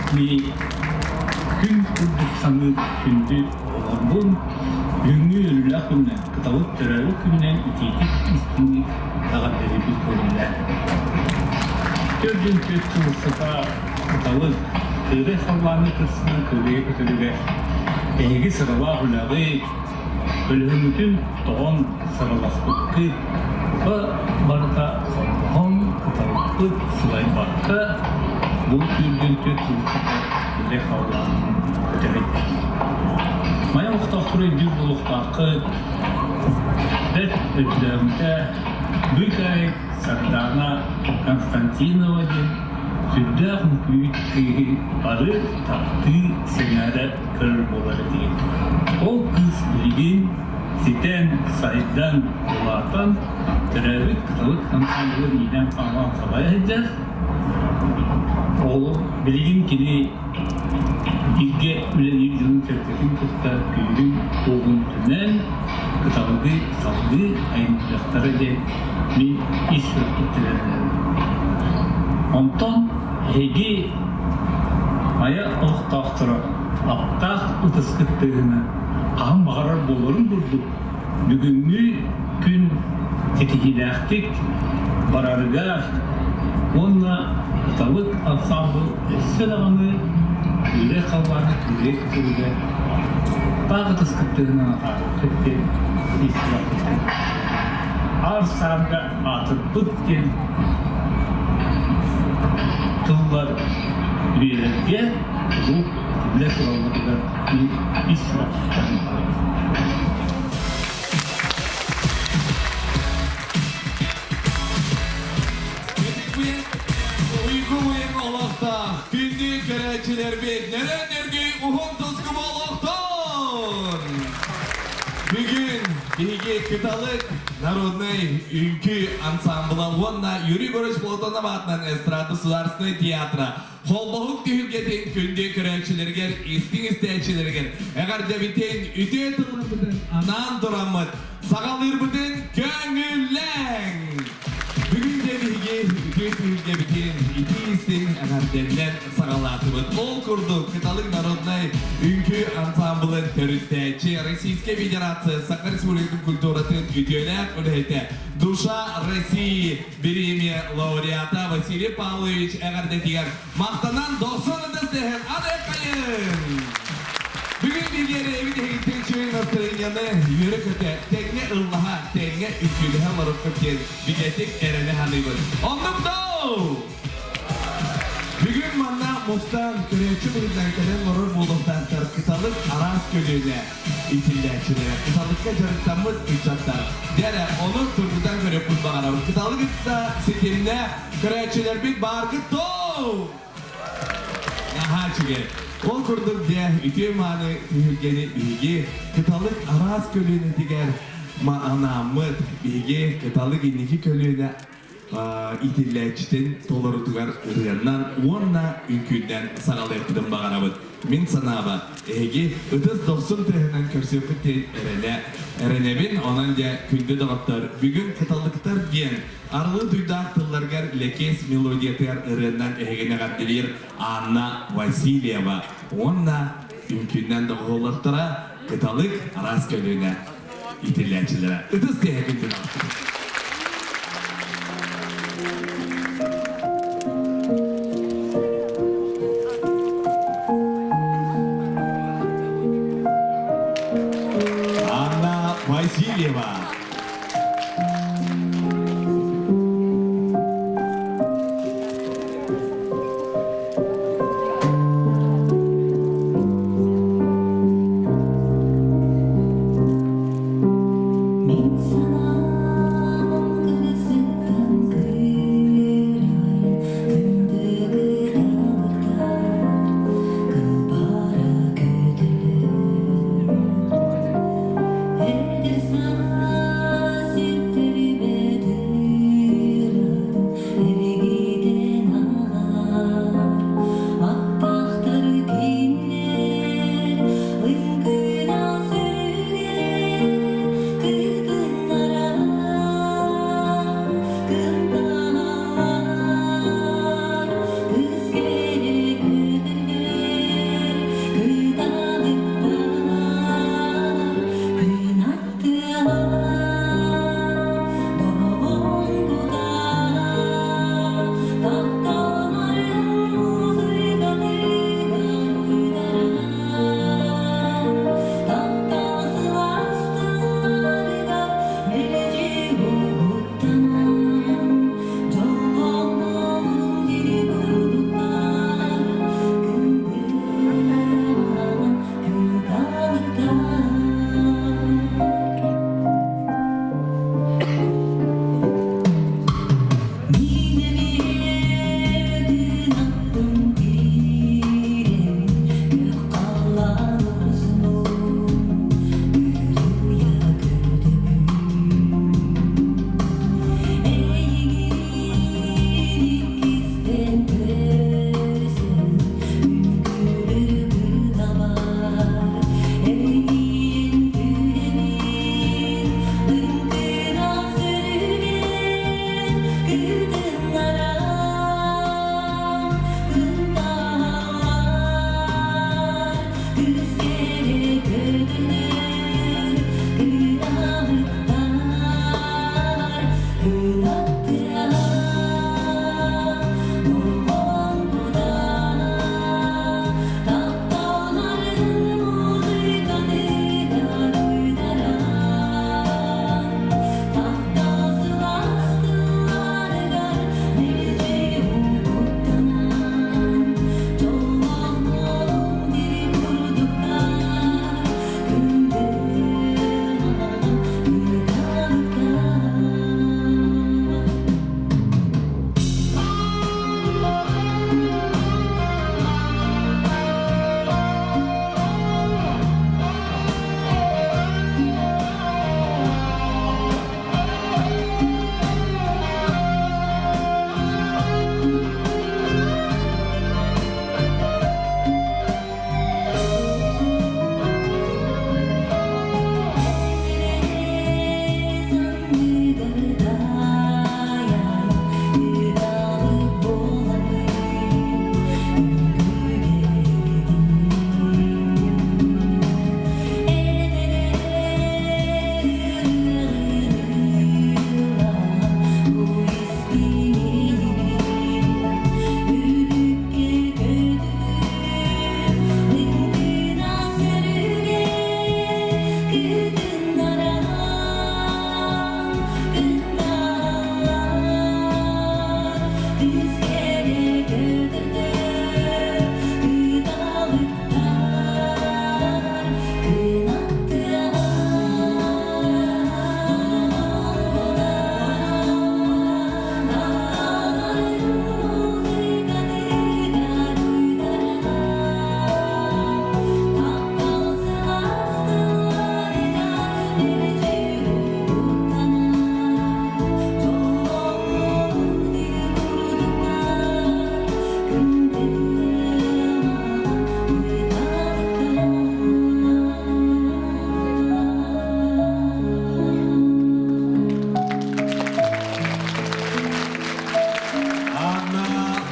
Күн курдук саныыр күндү оҕолорбун бүгүҥҥү үөрүүлээх күнүнэн, кыталык төрөөбүт күнүнэн итиитик истиҥник эҕэрдэлиирбит көҥүллээх. Төрдүн түөрт сыл устата кыталык кыырай халлааҥҥа кырсынан кыырайа көтөрүгэр эһиги сыралаах үлэҕит, Көлөһүҥҥүтүн тоҕон сыраласпыккыт, бука барыта холбоһон, кыталыккыт сылайбакка, бу түүргүн түөрт сылга үлэ халлаанын көтөһөйдө. Майа олохтоохтору өйдүүр буолуохтааххыт, бэрт өйдөөммүтэ Быыкаайык Сардаана Константинова диэн сүрдээх үҥкүүһүт кыыһы бары таптыы сэҥээрэ көрөр буолар этигит. Ол кыыс билигин ситэн, сайдан, улаатан, төрөөбүт кыталык ансаамбылын иилэн-хаалаан салайа сылдьар. Ол билигин кини бииргэ үлэлиир дьонун-сэргэтин кытта күүһүн-уоҕун түмэн, кыталыгы салгыы айымньылыахтара диэн мин ис сүрэхпиттэн эрэнэбин. Онтон эһиги Айа олохтоохторо аптаах ытыскыт тыаһынан хаһан баҕарар буоларын курдук бүгүҥҥү күн ситиһиилээхтик барарыгар уонна Ыталык ансаамбыл өссө даҕаны күүлэй халлааны күүлэй көтөрүгэр аптаах ытыскыт тыаһынан атаарыаххыт диэн ис сүрэхпиттэн Аар-саарга аатырбыт диэн тыллар үйэлэргэ куруук этиллэ туралларыгар мин ис сүрэхпиттэн баҕарабын. Уйгу уйун олохтоох күндү көрөөччүлэрбит нөрөн нөргүй уһун туску буолуохтун! Бүгүн биһиги Кыталык народнай үҥкүү ансамбла уонна Юрий Егорович Платонов аатынан эстрада государственнай театра холбоһук түһүлгэтин күндү көрөөччүлэригэр, истиҥ истээччилэригэр эҕэрдэбитин үтүө тылларбытын анаан тураммыт саҕалыырбытын көҥүллээҥ! Бүгүн де биһиги үтүө түһүлгэбитин итии истиҥ эҕэрдэннэн саҕалаатыбыт. Ол курдук Кыталык народнай үҥкүү ансамблын төрүттээччи Российскай Федерация Саха Республикатын культуратын үтүөлээх үлэһитэ Душа России бириэмийэ лауреата Василий Павлович эҕэрдэтигэр махтанан дохсун ытыс дэһэн адыаххайын! Бүгүн биһиги эбит эһигиттэн үчүгэй настроениены үөрэ-көтө, тэҥҥэ ыллаһа, тэҥҥэ үҥкүүлэһэ олоруккут диэн бигэтик эрэнэ саныыбын. Оннук доо! Бүгүн манна мустан көрөөччү быһыытынан кэлэн олорор буолуохтаахтар кыталык араас көлүөнэ иитиллээччилэрэ, кыталыкка дьарыктаммыт ыччаттар. Дьэ ону тургутан көрүөхпүт баҕарабыт. Кыталык ытта ситимнээх көрөөччүлэрбит бааргыт доо! Наһаа үчүгэй. Ол курдук дьэ үтүө-мааны түһүлгэни биһиги кыталык араас көлүөнэтигэр анааммыт биһиги кыталык инники көлүөнэ иитиллээччитин толорутугар ырыаннан уонна үҥкүүннэн саҕалыахпытын баҕарабыт. Мин санаабар, эһиги ытыс дохсун тыаһынан көрсүөххүт диэн эрэнэ эрэнэбин. Онон дьэ, күндү доҕоттор, бүгүн кыталыктар диэн арылы дуйдаах тылларыгар Лэкиэс мелодиятыгар ырыаннан эһигини эҕэрдэлиир Анна Васильева уонна үҥкүүннэн доҕуһуоллахтара Кыталык араас көлүөнэ иитиллээччилэрэ. Ытыс тыаһа күндү Анна Васильева. Мин санаам кыбысыттан кыырайар.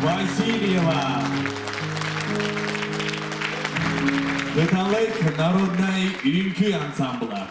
Васильева. Кыталык народнай үҥкүү ансамбла.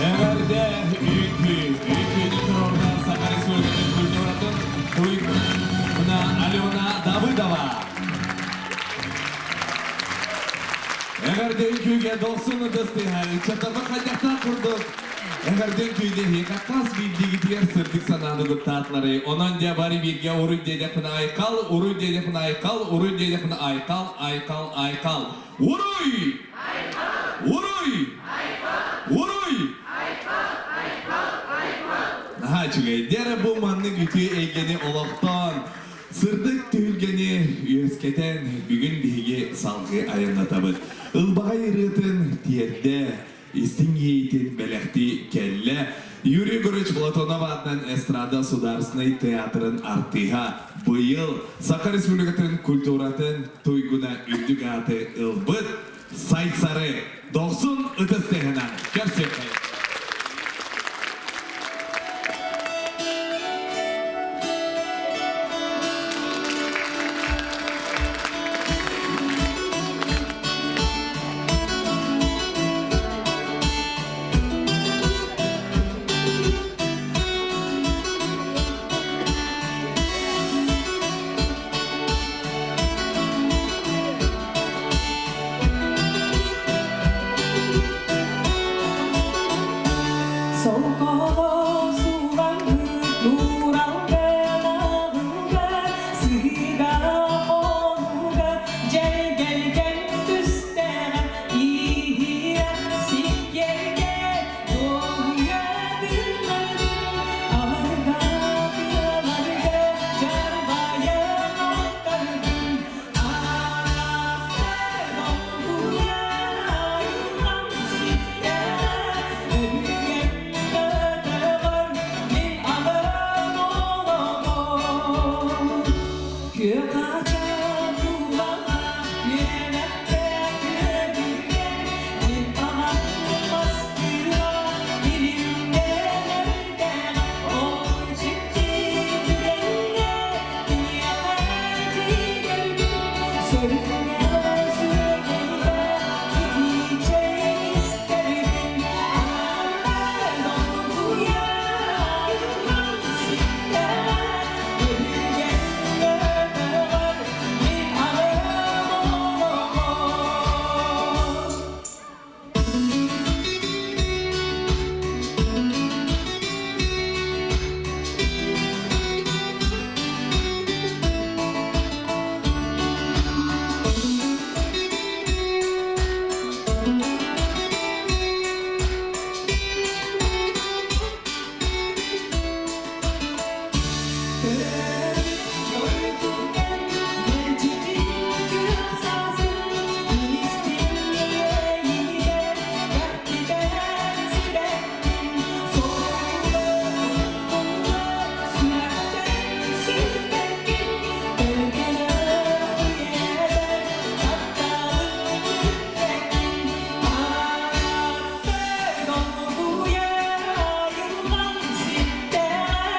Эҕэрдэ үҥкүү, үҥкүүнү туруорда Саха Республикатын культуратын туйгуна Алена Давыдова. Эҕэрдэ үҥкүүгэ дохсун ытыс тыаһа ыччаттарбыт хайдахтаах курдук эҕэрдэ үҥкүүнү эһиэхэ хас биирдиигитигэр сырдык санааны куттаатыларый. Онон дьэ бары бииргэ уруй диэтэхпинэ айхал, уруй диэтэхпинэ айхал, уруй диэтэхпинэ айхал, айхал, айхал. Уруй! Уруй! Уруй! Наһаа үчүгэй. Дьэ бу маннык үтүө эйгэни олохтоон, сырдык түһүлгэни үөскэтэн бүгүн биһиги салгыы айаннатабыт. Ылбаҕай ырыатын тиэрдэ, истиҥ иэйиитин бэлэхтии кэллэ. Юрий Егорович Платонов аатынан эстрада Сударственнай театрын артыыһа быйыл Саха Республикатын культуратын туйгуна үрдүк ааты ылбыт Сайсары дохсун ытыс тыаһынан көрсүөххэйиҥ. Сыһыыга хонууга дьэргэлгэн түстэҕэ иһиэх сиккиэргэ дуоһуйа тыыннардым аларга тыаларга дьарбайа аттардым ааттар долгуйа айылҕам ситтэҕэ өбүгэм көтөҕөр мин аҕам олоҕор Күөх ача тулаҕа үөнэхтэ күөгүгэр мин аҕам мастыыра илимнээн эрдэҕэ ол дьикти түгэҥҥэ киниэхэ тиийэрбин сөрүҥҥэ сүөгэйгэ итиичэй истэрбин ааммар долгуйа айылҕам ситтэҕэ мин аҕам олоҕор. Төрөөбүт дойдуттан мэлдьитин күөх саасын истиҥ иэйиитэ кэхтибэт сүрэхпин соруйда туттулла сүрэхтэн сүппэккин кэлгэлэх үйэбэр тапталын бүппэккин ааттар долгуйа айылҕам ситтэҕэ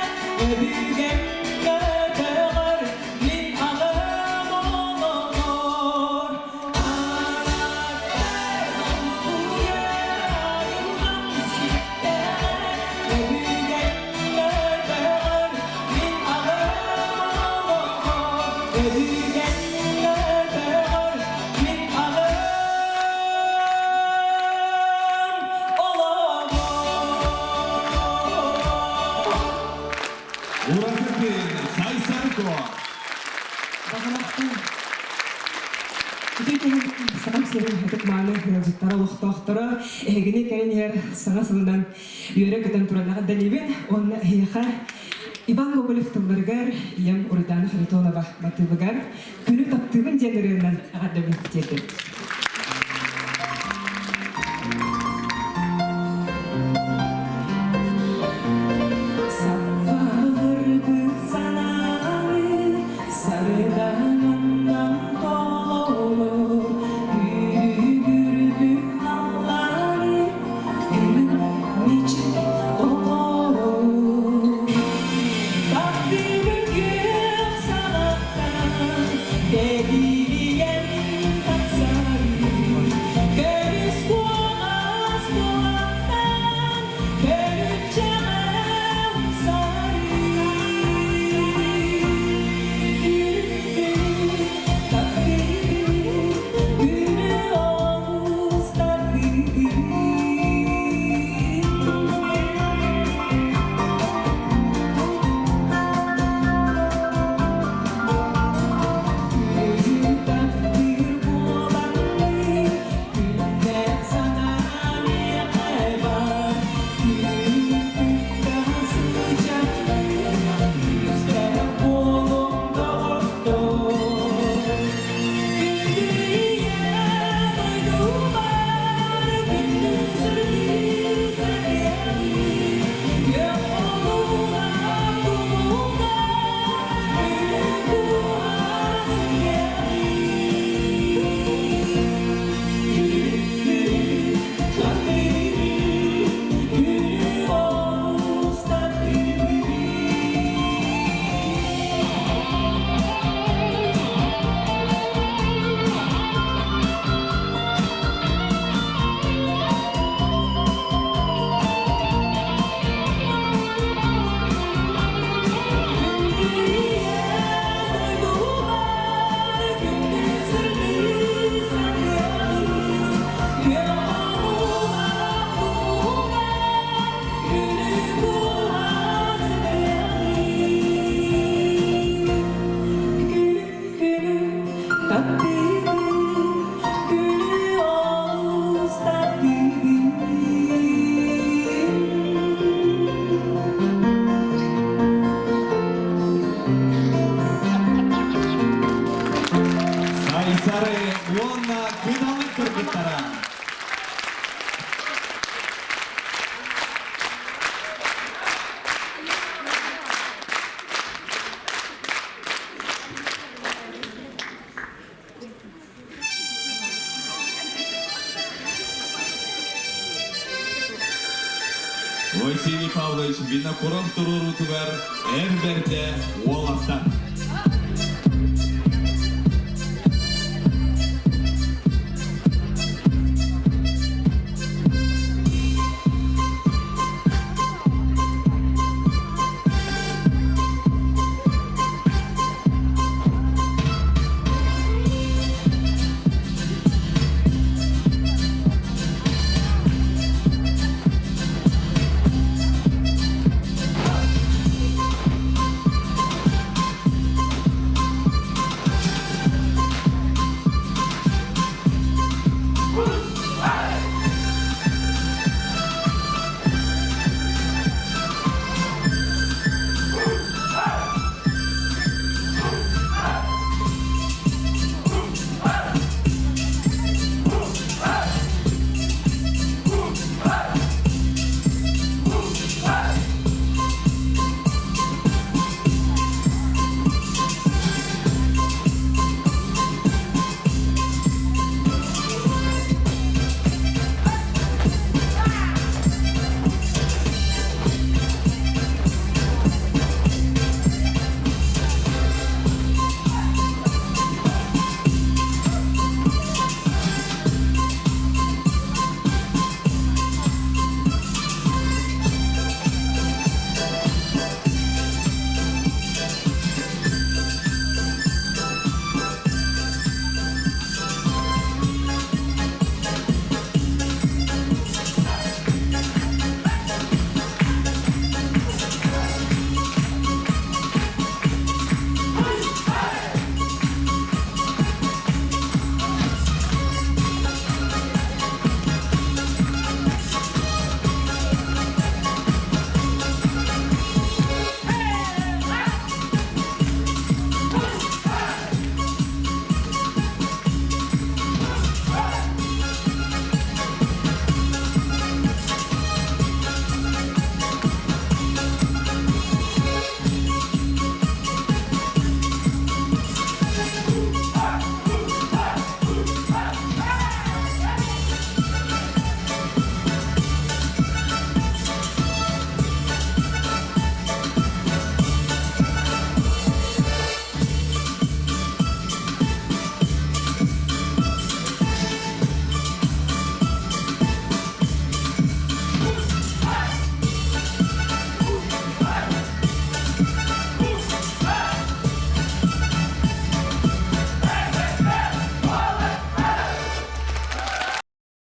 өбүгэм көтөҕөр мин аҕам олоҕор ааттар долгуйа айылҕам ситтэҕэ өбүгэм көтөҕөр мин аҕам олоҕор өбүгэм көтөҕөр мин аҕам олоҕор. Ураты Сайсарко. Баҕалахтыы. Үтүө күһүн Сахам сирин ытык-мааны ыалдьыттара, олохтоохторо, эһигини кэлин иһэр саҥа сылынан үөрэ-көтөн туран эҕэрдэлиибин уонна эһиэхэ Иван Гоголев тылларыгар, ийэм Уруйдаана Харитонова матыыбыгар «Күнү таптыыбын» диэн ырыанан эҕэрдэбин тиэрдэбин. Саппаҕырбыт санааны сарыдаҥынан толорор, күүһүрбүт халлааны күлүм мичик оҥорор. Таптыыбын күөх саҕахтан Бэлиийэн тахсарыы Көмүс куоҕас куолаттан Көлүччэҕэ умсарыы. Сайсары уонна Кыталык кыргыттара. Василий Павлович Винокуров туруоруутугар эр бэрдэ уолаттар.